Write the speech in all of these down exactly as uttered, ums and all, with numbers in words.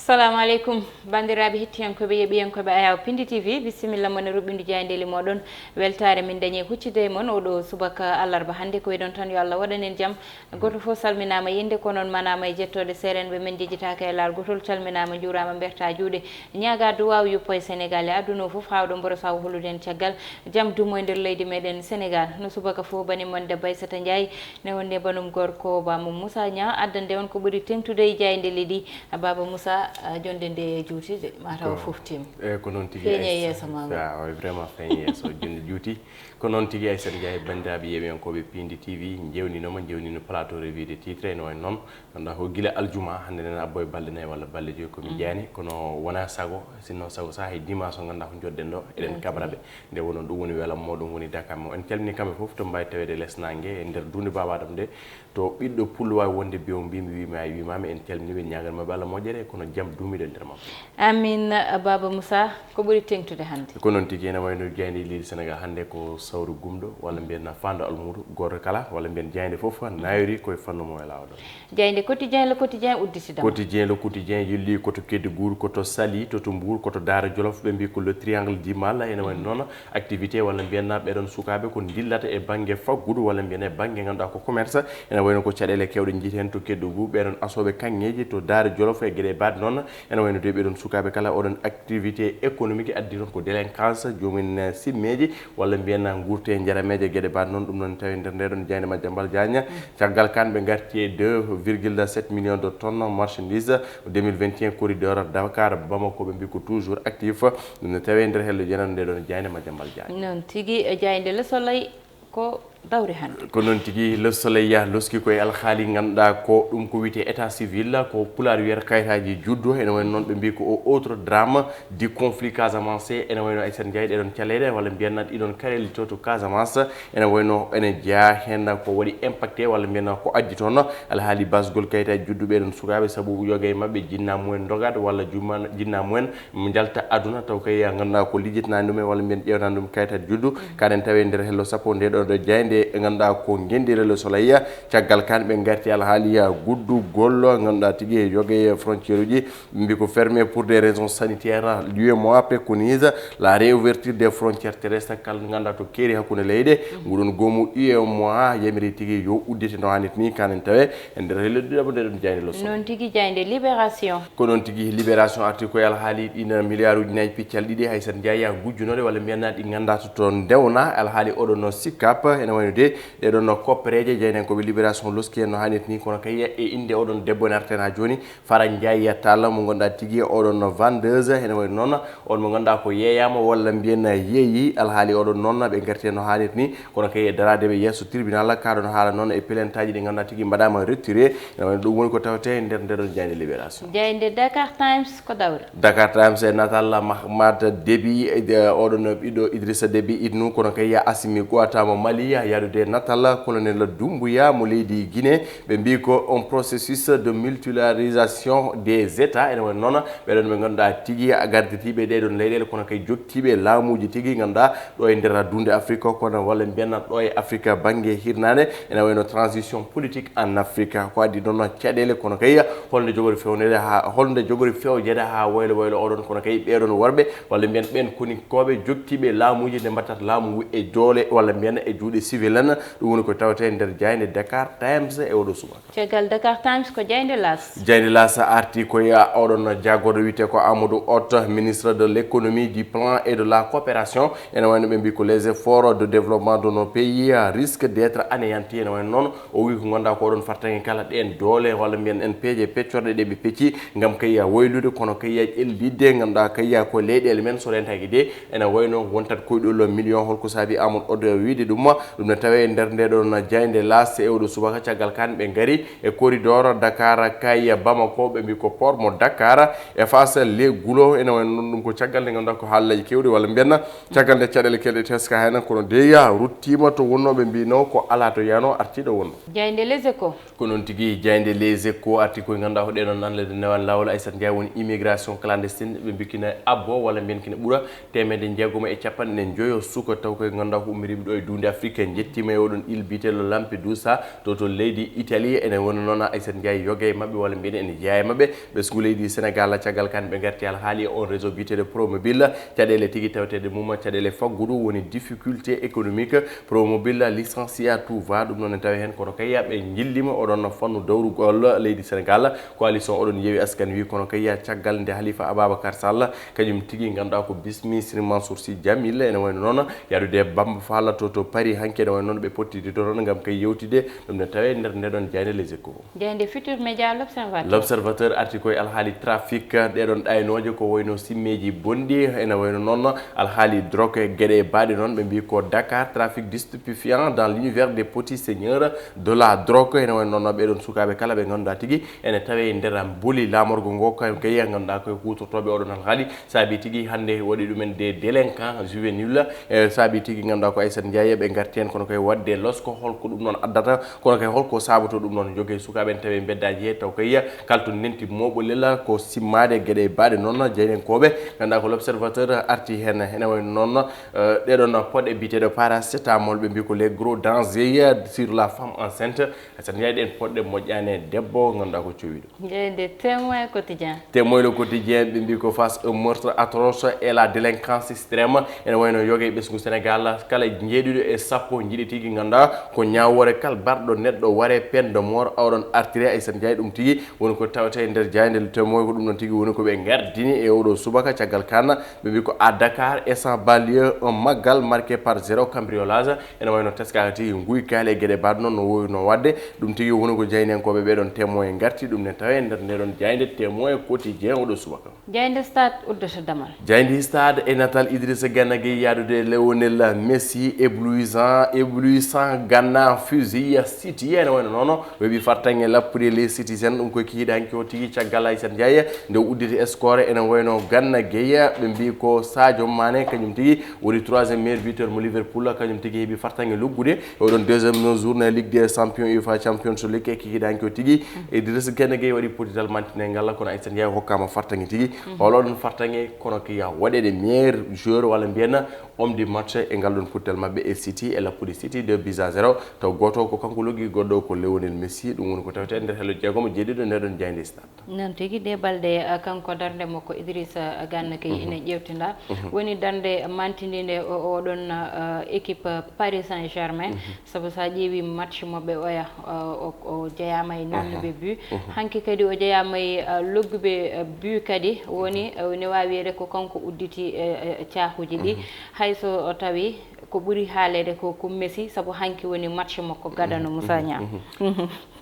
Assalamu aleykum, banndiraaɓe hettiyankooɓe, yeeɓiyankooɓe Ayaw Pindi T V, bisimilla mon e ruɓɓindu jaayndeeli mooɗon. Weltaare min dañi e huccude e mon oɗo subaka alarba hannde. Ko wiɗon tan, yo Allah waɗan en jam. Gooto fof salminaama e innde, ko noon manaama e jettooɗe. Seerenɓe men njejjitaaka e laal gootol, calminaama, njuuraama, mbertaa juuɗe. Ñaagaa duwaaw yuppo e Senegaal e aduna o fof, haa oɗo mboro sawo hollude en caggal jam dumo e nder leydi meɗen Senegaal. No subaka fof, bani mon debbo Aissata Ndiaye, ne wonde banum gorko Bamum Moussa Niang, addande on ko ɓuri teŋtude e jaayndeeli ɗi. Baba Moussa, ah, jonde nde juuti de, mataw Ko- foftima. Eyi, ko noon tigi, Feeñe Aissata. Yeeso ma ngon. Ah, oui, vraiment, feeñe yeeso, jonde juuti. Ko noon tigi, Aissata Ndiaye, banndiraaɓe yeeɓiyankooɓe Pindi T V, njewninooma, njewnino plateau revue de titre, ene wayi noon, ngannduɗaa ko gila aljuma, hannde nena abbo e balɗe nayi walla balɗe joyi ko mi Mhm. jeyani, kono wonaa sago, sinno sago saha e dimanche o, ngannduɗaa ko njoɗɗen ɗo, eɗen Noon kabra tigi. Ɓe. Nde wonno ɗum woni welam mo, ɗum woni dakam mo. En calmini kamɓe fof to mbaawi taweede les naange e nder duunde Baba Adama nde, to ɓiɗɗo pullo waawi wonde biyo mbimi wiima e wimaama, en calmini ɓe, ñaagan maɓɓe Allah moƴƴere, kono jam duumiɗo e nder makko. Amin, Baba Moussa, ko ɓuri teŋtude hannde? Ko noon tigi, ene wayno jaaynde leydi Senegaal hannde ko sawru gumɗo, walla mbiyen na faando almuudo, gooto kala, walla mbiyen jaaynde fof nayori koye fannu mum e laawol. Jaaynde Quotidien, Le Quotidien udditidama. Quotidien, Le Quotidien yilli ko to Kédougou, ko to Saly, to to Mbour, ko to Daara Jolof, ɓe mbi ko le triangle du mal, ene wayno noon activité, walla mbiyen na ɓeɗon sukaaɓe ko dillata e bannge faggudu, walla mbiyen e bannge ngannduɗaa ko commerce, ene wayno ko caɗeele kewɗe jiite heen to Kédougou, ɓeɗon asooɓe kaŋŋeeji to Daara Jolof e geɗe baɗe noon, ene wayno de ɓeɗon sukaaɓe kala oɗon activité économique addi toon ko délinquance, joomin, eh, simmeeji, walla mbiyen na nguurte jarameeje geɗe baɗe noon, ɗum noon tawi nder ndeɗon jaaynde Madiambal Diagne. Caggal kan ɓe ngarti e deux virgule sept millions de tonnes marchandise deux mille vingt et un, corridor Dakar Bamako, ɓe mbi ko toujours actif. Ɗum ne tawi nder hello jenan ndeɗon jaaynde Madiambal Diagne. Noon tigi, e jaaynde Le Soleil ko dawri hannde. Ko noon tigi, Le Soleil ya loski koye alhaali ngannduɗaa ko ɗum ko wiyetee état civil, ko pulaar wiyata kayitaaji juddu, ene wayno noon ɓe mbi ko o autre drame du conflit Casamance, ene wayno Aissata Ndiaye ɗeɗon caleeɗe walla mbiyen na ɗiɗon karelli to to Casamance, ene wayno ene jeyaa heen ko waɗi impacté walla mbiyen ko addi toon alhaali basgol kayitaaji juddu ɓeɗon sukaaɓe sabu yoga e maɓɓe jinna mumen dogat walla juma-, jinna mumen mo njalta aduna taw kay ngannduɗaa ko lijjitanaani ɗum en walla mbiyen ƴeewnaani ɗum kayitaaji juddu. Kaɗen tawi nder hello sappo nde ɗo ɗo jaaynde ngannduɗaa ko ngenndi Le Soleil. Caggal kan ɓe ngarti alhaali guddugol ngannduɗaa tigi e yoga e frontière uji. Ɓe mbi ko fermé pour des raisons sanitaires, l'UEMOA préconise la réouverture des frontières terrestres, kala ngannduɗaa to keeri hakkunde leyɗe. Nguɗon goomu UEMOA yamiri tigi yo uddite no haanirta ni, kanen tawe e nder hello ɗiɗaɓo nde ɗon jaaynde Le Soleil. Noon tigi jaaynde Libération. Ko noon tigi Libération arti koye alhaali ɗin milliard uji nayi piccal ɗiɗi Aissata Ndiaye gujjunoɗe walla mbiyen na ɗi ngannduɗaa to, to ndewna alhaali oɗon no SICAP ene wayno de ɗeɗon no koppereeje jaayndiyankooɓe Libération loski en no haanirta ni, kono kay e innde oɗon debbo narten ha jooni, Fara Ndiaye Tall mo ngannduɗaa tigi oɗon no vendeuse ene wayno noon on mo ngannduɗaa ko yeeyaama walla mbiyen yeeyi alhaali oɗon noon ɓe ngarti no haanirta ni, kono kay e daraade ɓe yeeso tribunal, kaɗon haala noon e plainte aji ɗi ngannduɗaa tigi mbaɗaama retiré. Ene wayno ɗum woni ko tawte e nder ndeɗon jaaynde Libération. Jaaynde Dakar Times ko dawri. Dakar Times e natal Mahamat Déby, e, oɗon ɓiɗɗo Idrissa Déby Itno, kono kay ya Assimi Goïta mo Mali, ya yaadude natal colonel Doumbouya mo leydi Guinée. Ɓe mbi ko un processus de multilarisation des États. Ene wayno noon ɓeɗon ɓe ngannduɗaa tigi garditiiɓe ɗeɗon leyɗeele, kono kay joktiiɓe laamuuji tigi ngannduɗaa ɗo e nder duunde Afrique, kono walla mbiyen ɗo e Afrique bannge hirnaande, ene wayno transition politique en Afrique. Ko addi ɗon caɗeele, kono kay holnde jogori fewnede ha, holnde jogori fewjede ha waylo waylo oɗon, kono kay ɓeɗon worɓe, walla mbiyen ɓen koninkooɓe joktiiɓe laamuuji nde mbattata laamu ngu e doole, walla mbiyen e juuɗe civil en. Ɗum woni ko tawete nder jaaynde Dakar Times e oɗo subaka. Caggal Dakar Times ko jaaynde L'As. Jaaynde L'As arti koye oɗon jagorɗo wiyete ko Amadou Hott, ministre de l'économie, du plan et de la coopération. Ene wayno ɓe mbi ko les efforts de développement de nos pays risquent d'être anéantis. Ene wayno noon o wi ko ngannduɗaa ko oɗon fartaŋŋe kala ɗen doole walla mbiyen en peeje peccorɗe ɗe ɓe pecci ngam kay ya waylude, kono kay ya ƴellitde ngannduɗaa kay ya ko leyɗeele men so rentaki de ene wayno wontat koyɗol million. Holko saabi Amadou Hott wiide ɗum? Ɗum ne tawe e nder nde ɗon jaaynde L'As e oɗo subaka. Caggal kan ɓe ngari e corridor Dakar kay Bamako, ɓe mbi ko port mo Dakar e face les Goulots. Ene wayno noon ɗum ko caggal nde ngannduɗaa ko haallaji kewɗi walla mbiyen caggal nde caɗeele kelɗe teska heen, kono deya ruttima to wonno ɓe mbino ko ala to yano arti ɗo wonno. Jaaynde Les Échos. Ko noon tigi jaaynde Les Échos arti koye ngannduɗaa ko ɗe noon anlede newan laawol Aissata Ndiaye woni immigration clandestine ɓe mbi kina abbo walla mbiyen kina ɓura teemedde jeegom e capanɗe njoyo suka taw koye ngannduɗaa ko ummiriɓe ɗo e duunde Afrique en Yettiima e oɗon île biyeteeɗo Lampedusa, to to leydi Italie. Ene woni noon Aysata Ndiaye yoga e maɓɓe, walla mbiyen ene jeyaa e maɓɓe. Ɓesngu leydi Sénégal, caggal kan ɓe ngarti alhaali e on réseau biyeteeɗo Promobile. Caɗeele tigi taweteeɗe mum, caɗeele faggudu woni difficulté économique. Promobile licencia tout va, ɗum noon ne tawi heen kono kay ɓe njillima oɗon fannu dawrugol leydi Sénégal. Coalition Oɗon Yeewi Askan Wi, kono kay caggal nde Halifa Ababacar Sall kañum tigi ngannduɗaa ko bismi Serigne Mansour Sy Djamil, ene wayno noon yaadude Bamba Fall to to Paris hanki, ene wayno noon ɓe pottidi to toon ngam kay yewtide ɗum ne tawe nder nde ɗon jaaynde Les Échos. Jaaynde Futur Média, L'Observateur. L'Observateur arti koye alhaali trafic, ɗeɗon ɗaynooje ko wayno simmeeji bonɗi, ene wayno noon alhaali drogue e geɗe baaɗe noon, ɓe mbi ko Dakar, trafic de stupéfiants dans l'univers des petits seigneurs de la drogue, ene wayno noon ɓeɗon sukaaɓe kala ɓe ngannduɗaa tigi ene tawe e nder boli laamorgo ngo, kay kay ngannduɗaa koye kuutortooɓe oɗon alhaali. Saabi tigi hannde waɗi ɗumen des délinquants juvéniles, e saabi tigi ngannduɗaa ko Aysata Ndiaye ɓe ngarti heen, kono kay waɗde losko holko ɗum noon addata, kono kay holko saabotoo ɗum noon. Joge sukaaɓe ene tawe e mbeddaaji he, taw kay kala to nenti mooɓolel ko simmaade geɗe baaɗe noon. Jeynenkooɓe ngannduɗaa ko L'Observateur arti heen, ene wayno noon, eh, ɗeɗon poɗɗe biyeteeɗo paracétamol, ɓe mbi ko les gros dangers sur la femme enceinte. Aysata Ndiaye, ɗen poɗɗe moƴƴaani e debbo ngannduɗaa ko cowiɗo. Jeyde Témoin Quotidien. Témoin Le Quotidien, ɓe mbi ko face au meurtre atroce et la délinquance extrême. Ene wayno yoga e ɓesngu Sénégal, kala jeeɗiɗo e sappo jiɗi tigi ngannduɗaa ko ñaawoore kala barɗo neɗɗo ware peine de mort, oɗon artire. Aysata Ndiaye, ɗum tigi woni ko tawete e nder jaaynde Le Témoin, ko ɗum noon tigi woni ko ɓe ngardini e oɗo subaka. Caggal kan, ɓe mbi ko à Dakar et sans banlieue, un maggal marqué par zéro cambriolage. Ene wayno teskaka tigi nguy kaali e geɗe baɗe noon no wowi no waɗde. Ɗum tigi woni ko jaynenkooɓe ɓeɗon Témoin ngarti ɗum ne tawe nder ndeɗon jaaynde Témoin Quotidien oɗo subaka. Jaaynde Stade uddata damal. Jaaynde Stade e natal Idrissa Gana Gueye yaadude Lionel Messi, éblouissant, éblouissant Gana fusil City. Ene wayno noon weeɓi fartaŋŋe lappude les Citizens, ɗum koye kikiiɗe hanki o tigi caggal Aysata Ndiaye nde o udditi score. Ene wayno Gana Gueye, ɓe mbi ko Sadio Mané kañum tigi woni troisième meilleur buteur mo Liverpool, kañum tigi heɓi fartaŋŋe luggude. Oɗon deuxième journée Ligue des Champions, UEFA Champions League, e kikiiɗe hanki o tigi. Idrissa Gana Gueye waɗi pottital mantinel ngal, kono Aysata Ndiaye hokkaama fartaŋŋe tigi. Hol oɗon fartaŋŋe kono kiya waɗeede meilleur joueur walla mbiyen homme du match e ngal ɗon pottital maɓɓe e City, e lappude City deux buts à zéro. Taw gooto ko kanko loggi, goɗɗo ko Lionel Messi. Ɗum woni ko tawete e nder hello jeegomo jeeɗiɗo nde ɗon jaaynde Stade. Noon tigi, ɗe balɗe, ah, kanko darnde makko Idrissa Gana Gueye ina ƴeewtinda. Woni darnde mantiniinde o, oɗon, ah, équipe Paris Saint-Germain. Sabu so a ƴeewi match maɓɓe oya, ah, o, o jeyaama e nannuɓe but. Hanki kadi o jeyaama e, ah, logguɓe, ah, but kadi. Woni, ah, ne waawi wiyeede ko kanko udditi, eh, eh, caahuuji ɗi. Hay so o tawi ko ɓuri haaleede ko, ko Messi, sabu hanki woni match makko gadano, Moussa Niang.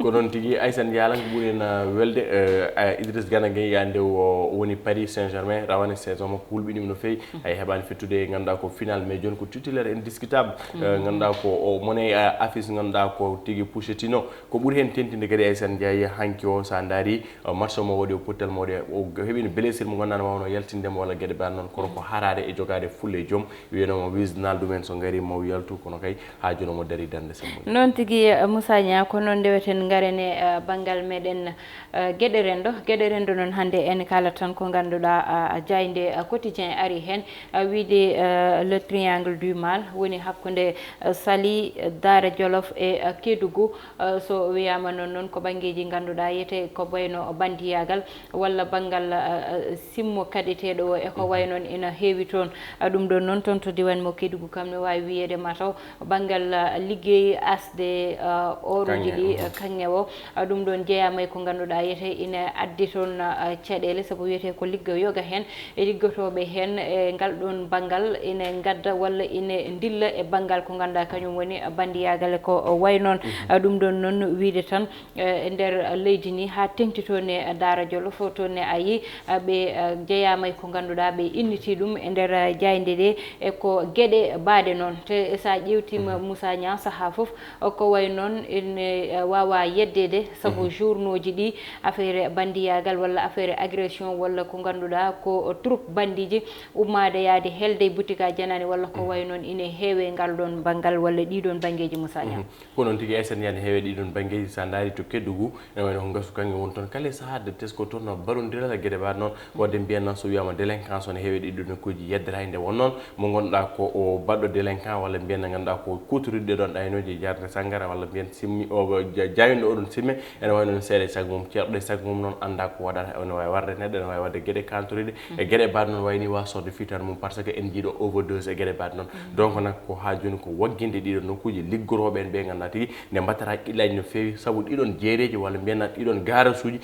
Ko noon tigi, Aysata Ndiaye, ko ɓuri en, ah, welde, eh, ah, Idrissa Gana Gueye, yande o woni Paris Saint-Germain, rawane saison makko hulɓinima no feewi. Ay heɓani fettude, ngannduɗaa ko final, mais jooni ko titulaire indiscutable. Eh, ngannduɗaa ko o mone, ah, affiche, ngannduɗaa ko tigi Pochettino. Ko ɓuri heen tentinde kadi Aysata Ndiaye, hanki o, sa ndaari, eh, match o mo waɗi o pottal mo waɗi, o heɓino blessure mo ngannduɗaa ne wawno yaltinde mo walla geɗe mbaɗa noon, kono ko haraade e jogaade fulla e joom. Wiyano mo Wijnaldum en so ngari mo yaltu, kono kay haa jooni omo darii darnde semmbunde. Noon tigi, eh, Moussa Niang, ko noon ndeweten ngaren e, eh, banngal meɗen, eh, geɗe renndo. Geɗe renndo noon hannde en kaalat tan ko ngannduɗaa, ah, jaaynde, ah, Quotidien ari heen, ah, wiide, eh, le triangle du mal woni hakkunde, eh, Saly, eh, Daara Jolof e, eh, Kédougou. Eh, so wiyaama noon, noon ko banngeeji ngannduɗaa yiyetee ko wayno bandiyaagal walla banngal, eh, eh, simmo kaɗeteeɗo o e ko wayi noon ina heewi toon. Ah, ɗum ɗoon noon toon to diiwaan mo Kédougou kam ne waawi wiyeede mataw banngal, ah, liggey asde, ah, oruuji ɗi, ah, kaŋŋe o. Ah, ɗum ɗoon jeyaama e ko ngannduɗaa yiyetee ina addi toon, ah, caɗeele, sabu wiyetee ko liggo yoga heen, e liggotooɓe heen e ngal ɗoon banngal ina ngadda walla ina ndilla e banngal ko ngannduɗaa kañum woni bandiyaagal e ko wayi noon. Ah, ɗum ɗoon noon wiide tan, eh, e nder leydi ni, haa teŋti toon e Daara Jolof, toon ne a yii, eh, ɓe, eh, jeyaama e ko ngannduɗaa ɓe inniti ɗum e nder, eh, jaaynde nde, e ko geɗe baaɗe noon. Te so a ƴeewtiima Moussa Niang sahaa fof, eh, ko wayi noon ene, eh, waawaa yeddeede, sabu journaux ji ɗi, affaire bandiyaagal walla affaire agression walla ko ngannduɗaa ko troupe bandiiji ummaade yahde helde e butika janani walla ko wayi noon ine heewe ngal ɗoon banngal walla ɗii ɗoon banngeeji Moussa Niang. Ko noon tigi, Aysata Ndiaye, ne heewe ɗii ɗoon banngeeji. So a ndaari to Kédougou, ene wayno ko ngasu kaŋŋe woni toon kala e sahaa, de tesko toon no barondiral e geɗe mbaɗa noon. Waɗde mbiyen noon so wiyaama délinquance o ne heewe ɗii ɗoon nokkuuji, yeddata e nde won noon mo ngannduɗaa ko o baɗɗo délinquant walla mbiyen nde ngannduɗaa ko kuutoriɗo ɗee ɗoon ɗaynooji e yarde sanngara walla mbiyen simmi o jayno oɗon simme. Ene wayi noon seeɗa e sago mum ceerɗo e sago mum noon annda ko waɗata, ene wawi warde neɗɗo, ene wawi wadde gueɗe kantoriɗe e gueɗe baɗe noon, wayni wa sorde fitan mum par ce que en jiiɗo overdose e gueɗe baɗe noon. Donc nak ko ha joni ko wagginde ɗiɗo nokkuji liggoroɓe en ɓe ganduɗa tigi nde mbattata haqqillaaji no fewi sabu ɗiɗon jeereji walla mbiyen ɗiɗon garage uji.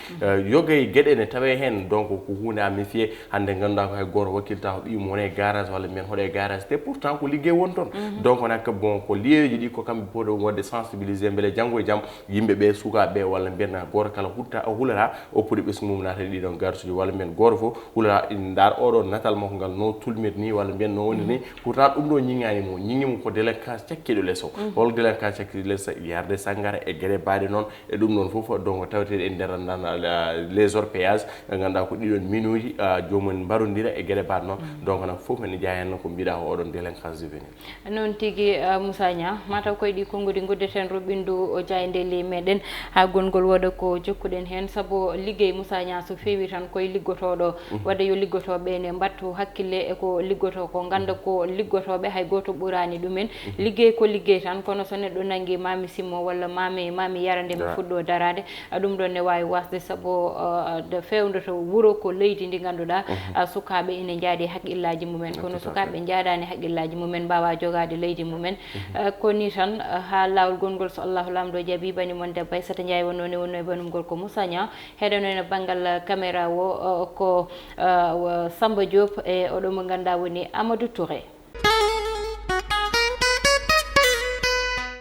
Yoga e gueɗe ne tawe hen, donc ko hunde a méfier. Hannde ngannduɗaa ko hay gooto wakkiltaa ko ɓiyum wona e garage walla mbiyen hoɗo e garage, te pourtant ko liggey woni toon. Donc nak bon ko liyeeji ɗi ko kamɓe poti wonde sensibilisé mbele janngo e jam yimɓe ɓe sukaaɓe ɓe walla mbiyen gooto kala hutta hulata oppude ɓesngu mum naata e ɗiɗon garsuji walla mbiyen gooto fof hulata ndaar oɗo natal makko ngal no tulmir ni walla mbiyen no woni ni. Pourtant ɗum ɗo ñiŋaani mo, ñiŋi mo ko délinquance cakkiɗo les o. Hol délinquance cakkiɗo les, yarde sanngara e gueɗe baɗe noon. E ɗum noon fof donc taweteɗe e nder nan les orpayages ɓe ngannduɗaa ko ɗiɗon minuji, joomum en mbarodira e gueɗe baɗe noon. Donc nan fof ene jeeya hen ko mbiɗa ko oɗon délinquance juvénile. Noon tigi. Moussa Niang, mataw koye ɗi konngudi guddeten ro ɓinndu o jaayndeeli meɗen haa gonngol wooda ko jokkuɗen heen, sabu liggey Moussa Niang so feewi tan koye liggotooɗo. Wadde yo liggotooɓe ne mbattu hakkille e ko liggotoo ko, ngannda ko liggotooɓe hay gooto ɓuraani ɗumen. Liggey ko liggey tan, kono so neɗɗo nanngi mami simmo walla mami mami yara nde mi fuɗɗo daraade. Ɗum ɗon ne waawi wasde sabu nde feewndoto wuro ko leydi ndi ngannduɗaa sukaaɓe ina njaadi haqqillaaji mumen, kono sukaaɓe njaadaani haqqillaaji mumen, mbaawa jogaade leydi mumen. Ko ni tan haa laawol gongol, so Allahu Laamɗo jaɓi, bani mon debbo Aissata Ndiaye wonnoo ne wonnoo e banum gorko Moussa Niang, heɗano ene banngal caméra o ko Samba Diop e oɗo mo ngannduɗaa woni Amadou Touré.